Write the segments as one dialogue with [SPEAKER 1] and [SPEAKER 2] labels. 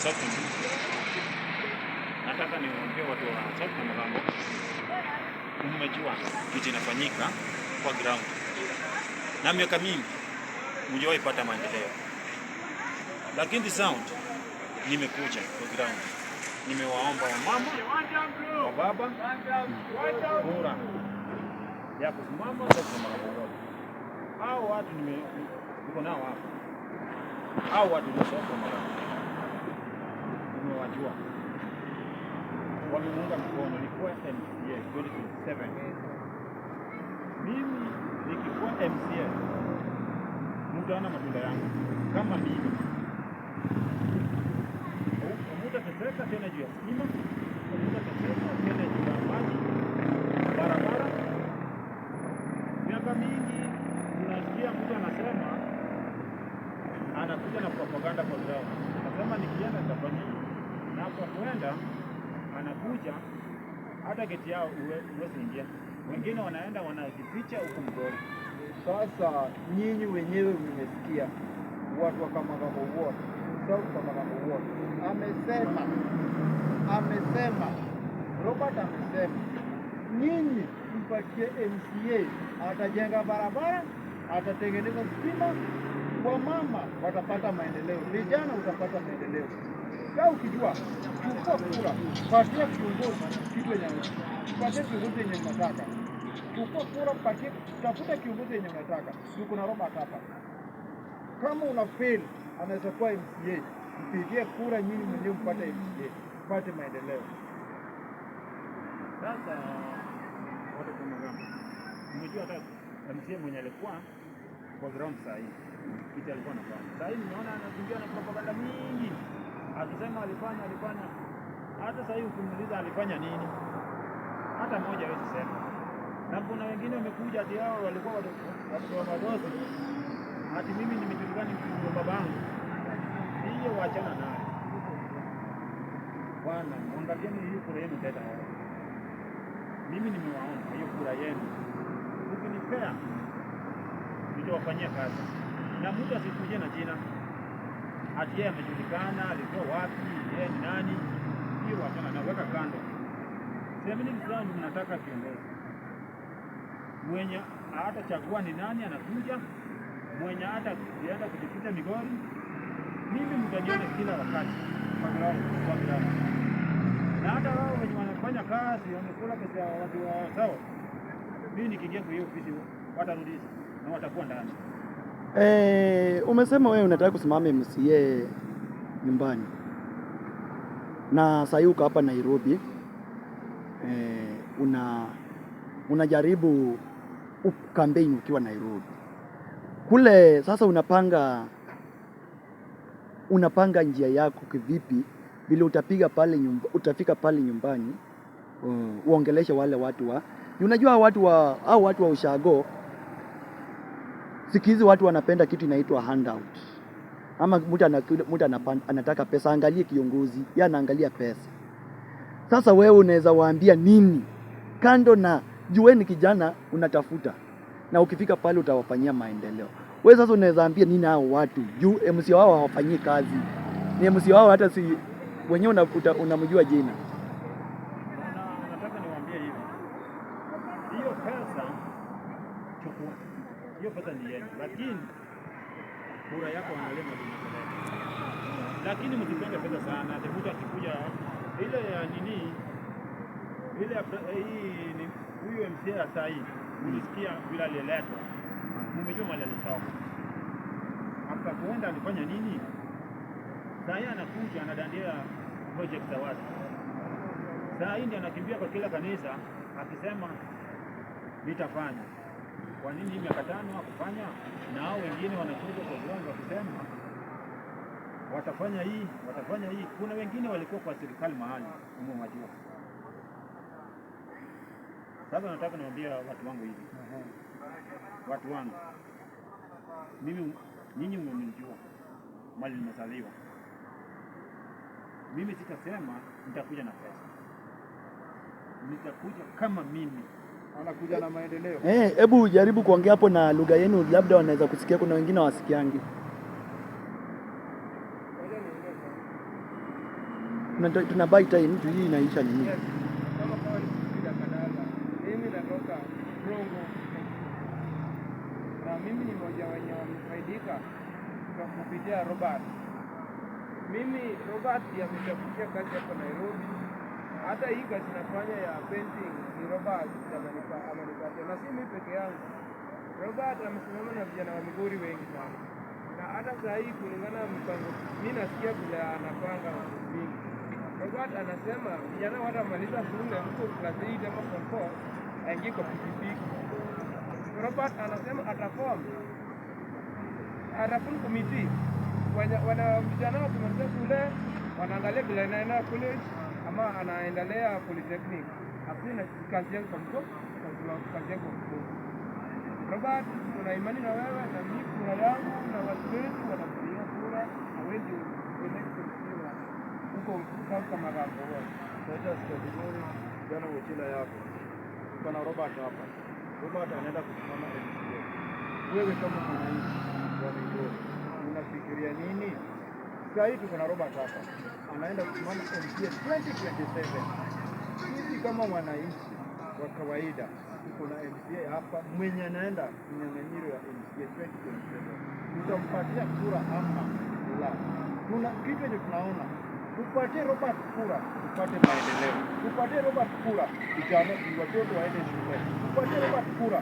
[SPEAKER 1] South Kamagambo. Nataka niwaambie watu wa South Kamagambo, mmejua kitu inafanyika kwa ground, na miaka mingi mjawahi pata maendeleo, lakini this round nimekuja kwa ground, nimewaomba wamama, wa baba, kura ya kusimama South Kamagambo wote. Hao watu niko nao hapa, hao watu ni South Kamagambo, nimewajua, wamemuunga mkono. Nilikuwa MCA 2027. Mimi nikikuwa MCA mtaona matunda yangu kama mimi. Mutateseka tena juu ya stima, mutateseka tena juu ya maji, barabara. Miaka mingi unasikia mtu anasema, anakuja na propaganda kwa ground, anasema nikienda nitafanya hii, na kwa kuenda anakuja hata geti yao huwezi ingia. Wengine wanaenda wanajificha huku Migori.
[SPEAKER 2] Sasa nyinyi wenyewe mmesikia watu wa Kamagambo wote, South Kamagambo wote, amesema Robert amesema nyinyi mpatie MCA, atajenga barabara, atatengeneza stima, wamama watapata maendeleo, vijana utapata maendeleo. Kaa ukijua, chukua kura, patia kiongozi kitu yenye, patia kiongozi yenye unataka. Chukua kura, patie, tafuta kiongozi yenye unataka. Tuko na Robert hapa. Kama una feel anaweza kuwa MCA, mpigie kura nyinyi mwenyewe mpate MCA, mpate maendeleo.
[SPEAKER 1] Sasa watu kwa Magambo, umejua hata MCA mwenye alikuwa kwa ground saa hii kitu alikuwa anafanya. Saa hii nimeona anakimbia na propaganda mingi akisema alifanya alifanya. Hata saa hii ukimuuliza alifanya nini, hata moja hawezi sema. Na kuna wengine wamekuja ati hao walikuwa watoto wa madosi, ati mimi nimejulikana ni wa babangu. Hiyo wachana nayo bwana, mwangalieni hiyo kura yenu tena. Mimi nimewaomba hiyo kura yenu, ukinipea nitawafanyia kazi, na mtu asikuje na jina ati yeye amejulikana, alikuwa wapi, yeye ni nani. Hiyo wachana na, weka kando. Semeni round mnataka kiongozi mwenye hatachagua ni nani anakuja, mwenye hata kuenda kujificha Migori. Mimi mtaniona kila wakati kwa ground, kwa ground. Na hata wao wenye wanafanya kazi wamekula pesa ya watu wa sawa, mimi nikiingia kwa hiyo ofisi watarudisha na watakuwa ndani.
[SPEAKER 3] Umesema wewe unataka kusimama MCA nyumbani na sasa uko hapa Nairobi. Unajaribu kampeni ukiwa Nairobi kule. Sasa unapanga njia yako kivipi vile utapiga pale utafika pale nyumbani, uongeleshe wale watu wa, unajua watu wa au watu wa ushago siku hizi watu wanapenda kitu inaitwa handout, ama mtu anataka pesa, angalie kiongozi, yeye anaangalia pesa. Sasa wewe unaweza waambia nini kando na jueni kijana unatafuta na ukifika pale utawafanyia maendeleo. Wewe sasa unaweza ambia nini hao watu juu MC wao hawafanyii kazi, ni MC wao hata si wenyewe unamjua jina.
[SPEAKER 1] Na nataka niwaambie hivi, hiyo pesa chukua, hiyo pesa ni yenu, lakini kura yako angalia mahali unapeleka. Lakini msipende pesa sana, ati mtu akikuja ile ya nini ile ya hii ni huyu MCA saa hii ulisikia vile aliletwa, mumejua mahali alitoka. After kuenda alifanya nini? Saa hii anakuja anadandia project za watu. Saa hii ndiye anakimbia kwa kila kanisa akisema nitafanya. Kwa nini hii miaka 5 hakufanya? Na hao wengine wanakuja kwa ground wakisema watafanya hii, watafanya hii. Kuna wengine walikuwa kwa serikali mahali umewajua. Sasa nataka niwaambie watu wangu hivi, watu wangu, mimi nyinyi mmenijua mahali nimezaliwa. Mimi sitasema nitakuja na pesa, nitakuja kama mimi.
[SPEAKER 2] Anakuja na maendeleo.
[SPEAKER 3] Hebu jaribu kuongea hapo na lugha yenu, labda wanaweza kusikia. Kuna wengine hawasikiangi. Tuna buy time tu, hii inaisha nini?
[SPEAKER 4] Yes, kama kawa ni Sida Kadala, mimi natoka Rongo, na mimi ni mmoja wenye wamefaidika kwa kupitia Robert. Mimi Robert ndiye ametafutia kazi hapa Nairobi. Hata hii kazi nafanya ya painting ni Robert ndiye amenipatia, na si mimi peke yangu. Robert amesimama na vijana wa Migori wengi sana, na hata saa hii kulingana na mpango, mi nasikia vile anapanga mambo mingi. Robert anasema vijana watamaliza shule huko class 8 ama form 4 aingie kwa pikipiki. Robert anasema ataform committee wana vijana wakimaliza shule wanaangalia vile anaenda college ama anaendelea polytechnic, hakuna kazi yake kwa mkono, kazi yake kwa mkono. Robert, tuna imani na wewe na mimi kura yangu na watu wetu watakupigia kura na wewe ndio the next MCA huko South Kamagambo.
[SPEAKER 2] Sasa sikia vizuri, kijana Wechila yako. Tuko na Robert hapa. Robert anaenda kusimama MCA. Wewe kama mwananchi wa Migori unafikiria nini? Saa hii tuko na Robert hapa, anaenda kusimama MCA 2027. Sisi kama wananchi wa kawaida tuko na MCA hapa mwenye anaenda kinyang'anyiro ya MCA 2027. Tutampatia kura ama la? Tuna kitu yenye tunaona, tupatie Robert kura tupate maendeleo, tupatie Robert kura vijana watoto waende shule, tupatie Robert kura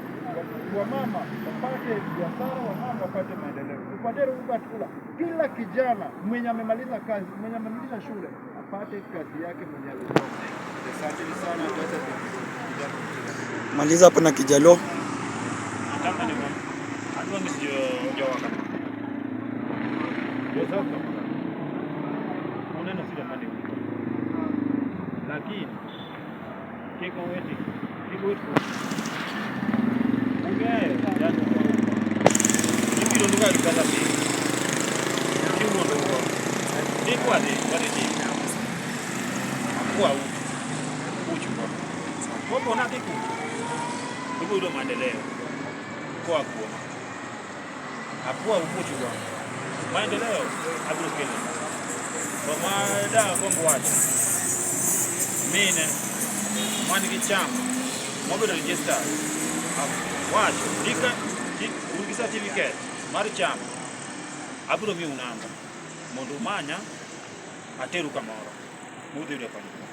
[SPEAKER 2] wamama wapate biashara, wamama wapate maendeleo, tupatie Robert kura kila kijana mwenye amemaliza kazi, mwenye amemaliza shule apate kazi yake mwenye alisoma. Asante sana, tuache kijana.
[SPEAKER 3] Maliza hapo na Kijalo.
[SPEAKER 1] Kama ni adwa ni jo jo kama. Jo sawa kama. Uneno sida mane uko. Lakini kiko weti kiko weti. Ungeyo yani kwa. Ibiro nduka kala si. Kiuno ndo. Ni kwa ni kwa ni. Kwa u. Uchu kwa. Kwa na kiku. Ibiro maendeleo. Kwa kuoma. Apua ukuchu kwa. Maendeleo abiro kelo. Kwa mada kwa wacho. Mine mwan gi chama mobedo registered. Wacho dika un gi certificate mar chama abiro miyo namba mondo umanya ateru kamoro mudhi yudo konyruok.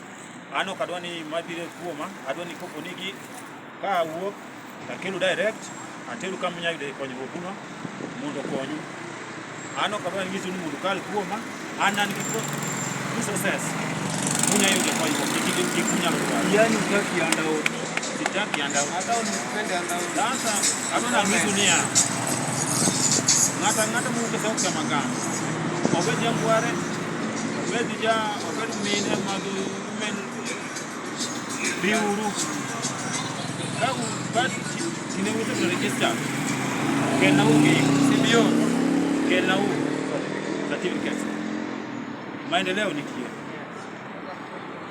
[SPEAKER 1] An ok adwa ni mabiro kuoma, adwa ni kopo ni gi ka awuok takelu direct ateru kama unyalo yude konyruok kuno mondo okonyu. An ok adwa ni nyisou ni mondo ukal kuoma, an gi resources munyalo yude konyruok gik munyalo dwaro.
[SPEAKER 2] Yani hutaki handout.
[SPEAKER 1] Sitaki handout.
[SPEAKER 4] Hata usipende handout.
[SPEAKER 1] Sasa adwa nanyisu niya, ng'ato ang'ata mowuok e South Kamagambo, obed jangware, obed ja obed mine mag men biuru. Ka u ka kinde usebedo registered, kelna uru gigo.
[SPEAKER 4] CBO.
[SPEAKER 1] Kelna uru certificates. Maendeleo nitie.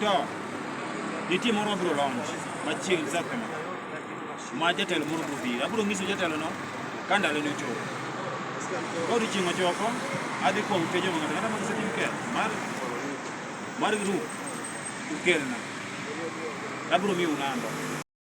[SPEAKER 1] To nitie moro mabiro launch machiegni South Kamagambo. Ma jatelo moro biro biro. Abiro nyiso jatelo no ka ndalo ne ochopo. Ka odiochieng' ochopo, adhi kwayo penjo ng'ato ang'ata man gi certificate mar group ukelna. Abiro miyou namba.